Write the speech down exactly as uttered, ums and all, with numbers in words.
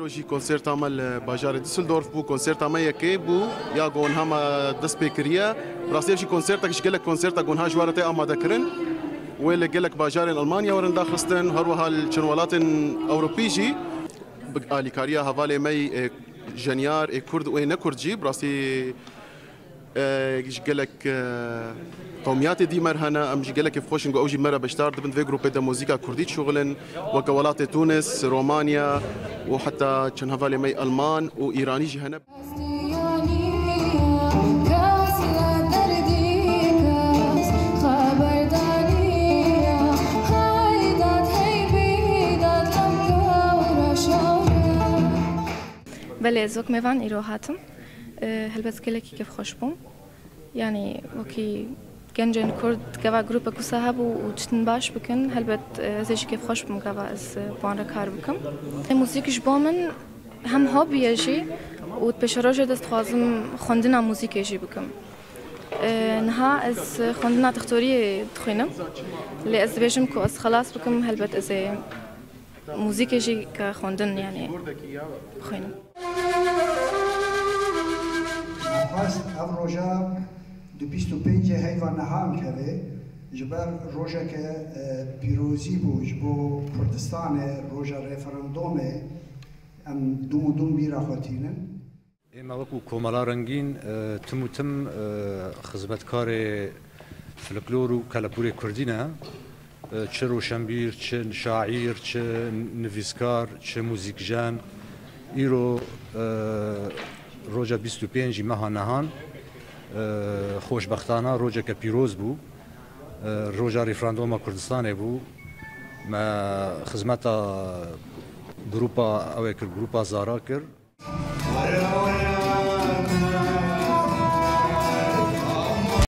Jî konserta me li bajarê Düsseldorf bû, konserta me yekê bû, ya ku niha me dest pê kiriye. Bi rastî ev jî konsertek ji gelek konserta ku niha ji we re tê amade kirin. Wê li gelek bajarên Almanya werin daxistin, her wiha li çend welatên Ewropî jî. Bi alîkariya hevalê me yê, e, jenyar, ê Kurd û ê ne Kurd jî, bi rastî E, ji gelek, e, qewmiyatê dî me re hene, em jî gelek kêfxweş in ku ew jî me re beşdar dibin. Vê grûpê de muzîka kurdî dişuxulin, weke welatê Tunis, Romanya û heta çend hevalê me Alman û Îranî jî hene. Belê, ez wek mêvan îro hatim. E, helbet gelekî kêfxweş bûm. Yanî wekî gencên Kurd gava grûpek wisa hebû û tiştin baş bikin, helbet, e, ez ê jî kêfxweş bim gava ez, e, bi wan re kar bikim. E, muzîk ji bo min hem hobî ye jî û di pêşerojê de ez dixwazim xwendina muzîkê jî bikim. E, niha ez xwendina dixtoriyê dixwînim. Lê ez dibêjim ku ez xelas bikim, helbet ez ê muzîkê jî ke xwendin, yanî bixwînim. Xwest ev roja di bîst û pêncê heyva niha ankeve, ji ber rojeke, e, pîrozî bû ji bo Kurdistanê, roja referandomê, em dûm û dûm bîra xwe tînin. Ême wekû Komela Rengîn, e, tim û tim, e, xizmetkarê folklor û kelepûrê kurdî ne. E, çi roşenbîr, çi şaîr, çi nivîskar, çi muzîkjen. Îro, e, roja bîst û pêncî meha nehan, e, xoşbextana rojeke pîroz bû. E, roja referanduma Kurdistanê bû. Me xizmeta grûpa, ew ê kir, grûpa Zara kir.